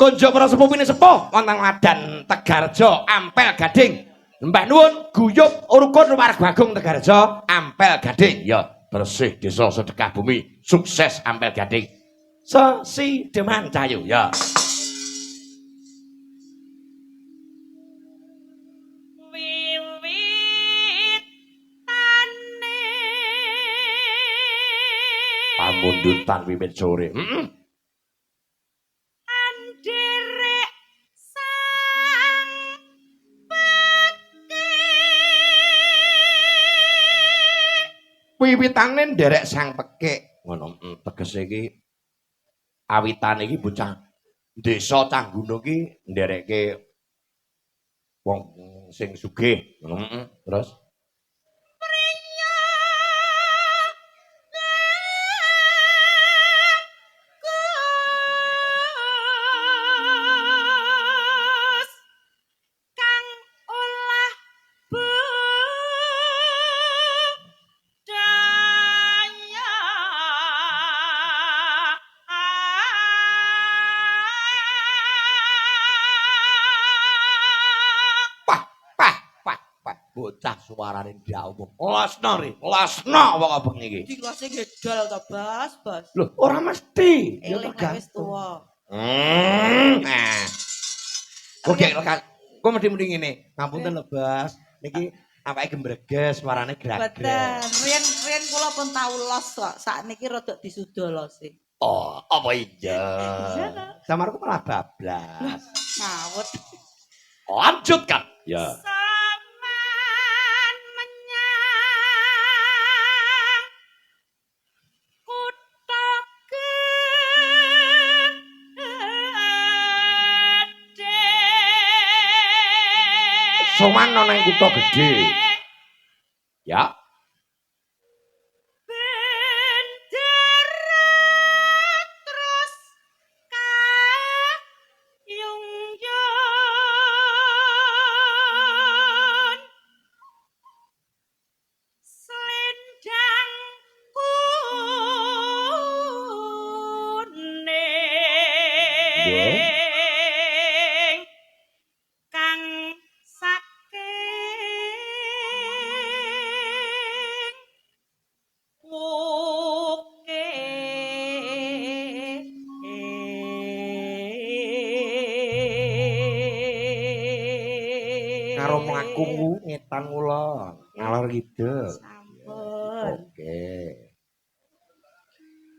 Konjuk para sepuh pinisepuh wonten Ladan Tegarjo Ampel Gading. Mbah nuwun guyub rukun warga agung Tegarjo Ampel Gading. Ya, bersih desa sedekah bumi, sukses Ampel Gading. Sesideman Cahayu ya. Wiwitane Pamundutan wiwit sore. Heeh. Anderek sang pekik. Wiwitane nderek sang pekik. Ngono, tegese iki awitane iki bocah desa cah gunung iki nderekke wong sing sugih. Ngono, terus Priya bagus kang olah budaya. Pah pah pah pah bocah suarane ndak umum. Losno ri, losno pokoke bengi iki. Dilose gedol to, Bos, Bos. Lho, ora mesti. Ya Eling nek wis tergantung. tuwa. Nah. Kok gek kok mesti-mesti ngene. Ngapunten lho, Bos. Niki awake gembreges, suarane Boten, grag-greg. riyen riyen kula pun tau los kok. Sakniki rada disuda lose. Oh, apa iya? Iya ta. Samarku malah bablas. Ngawut. Lanjutkan. Ya. Saman menyang kutha gedhe. Sowan ana ing kutha gedhe. Ya. Bendera terus kayung-yun selendang kuning kang saking wukir. Karo mlaku ngetan ngulon, ngalor kidul. Sampun. Oke.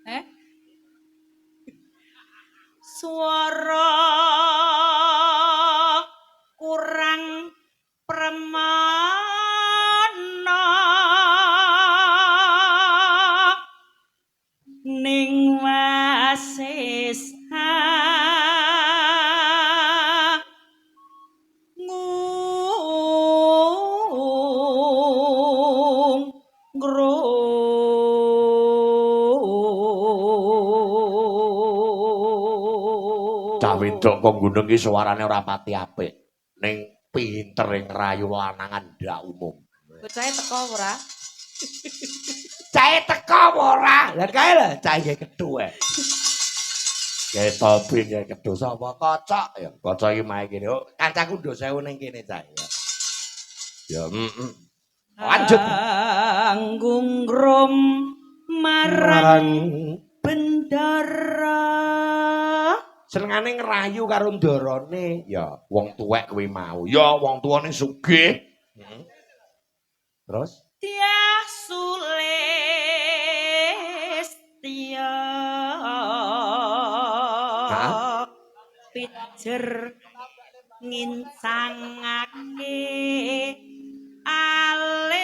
Eh? Swara kurang premana ning wasis ngung Cah wedok kok gunung iki suarane ora pati apik. Ning pinter ngrayu lanangan ndak umum. Bocahe teko ora? Cahe teko apa ora? Lah kae lho, cahe gawe kethu ae. Gawe topi gawe kethu sapa kocok ya. Kocok iki mae kene. Oh, kancaku ndo sewu ning kene cah ya. Ya, heeh. Lanjut. Anggungrum marang bendara. Senengane ngrayu karo ndarane. Ya, wong tuwek kuwi mau. Ya, wong tuwane sugih. Heeh. Terus Tiah Sulistya Hah? pijer ngincangake alis.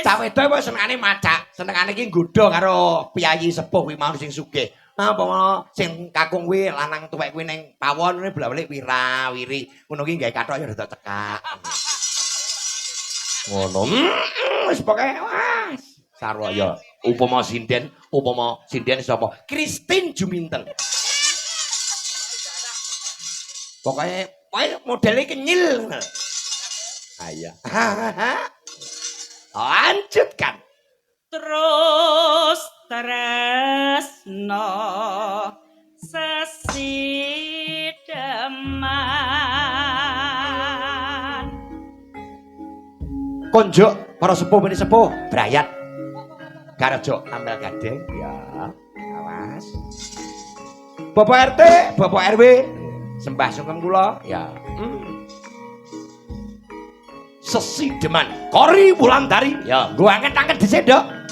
Cah wedok kok senengane macak, senengane iki nggodha karo piyayi sepuh kuwi mau sing sugih. Nah, apa sing kakung kuwi lanang tuwek kuwi ning pawon ngene bolak-balik wira-wiri. Ngono ki gawe kathok ya rada cekak. Ngono. Wis pokoke wah. Sarwa ya. Upama sinden sapa? Christine Juminten. Pokoke pokoke modele kenyil. Ayo. Lanjutkan. Terus tresno sesideman. Konjuk para sepuh beni sepuh brayat Tegarjo Ampel Gading ya. Awas. Bapak RT, Bapak RW, sembah sungkem kula ya. Sesideman Kori Wulandari ya, nggo angkat-angkat dhisik, Dok.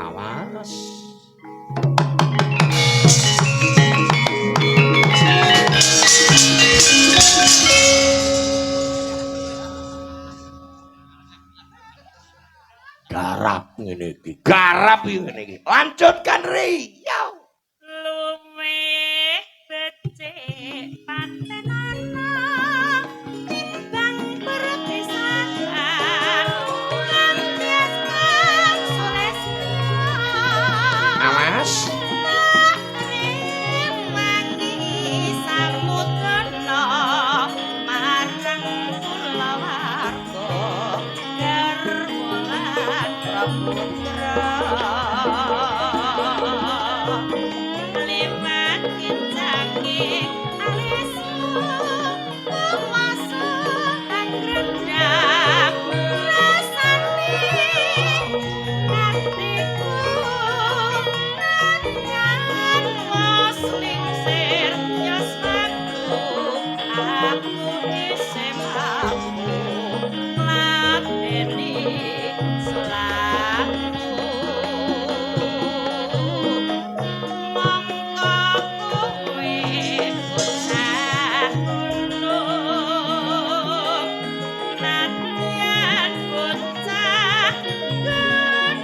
Awas. Garap ngene iki. Garap iki ngene iki. Lanjutkan Ri. Yo. Luwih becik patenana timbang perpisahan lan sulesna. Awas. Rewangi samudana marang kulawarga garwa lan putra. Liwat kencanging alismu kuwasa angrendang rasane atiku nadyan wos lingsir yuswaku aku isih mampu ngladeni selaku. Mongko kowe bocah gunung nadyan bocah gunung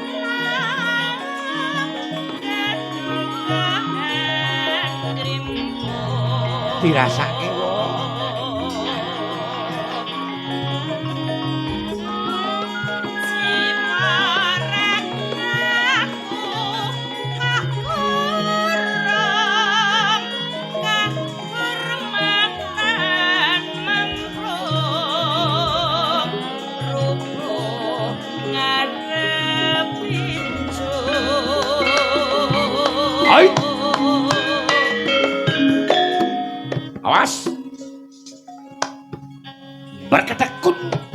kedukahan krimpo. Dirasake wong. Cimarek aku kok kurang kahormatan mamprung rubuh ngarep injung. Ai. Awas. Berketek kuntung.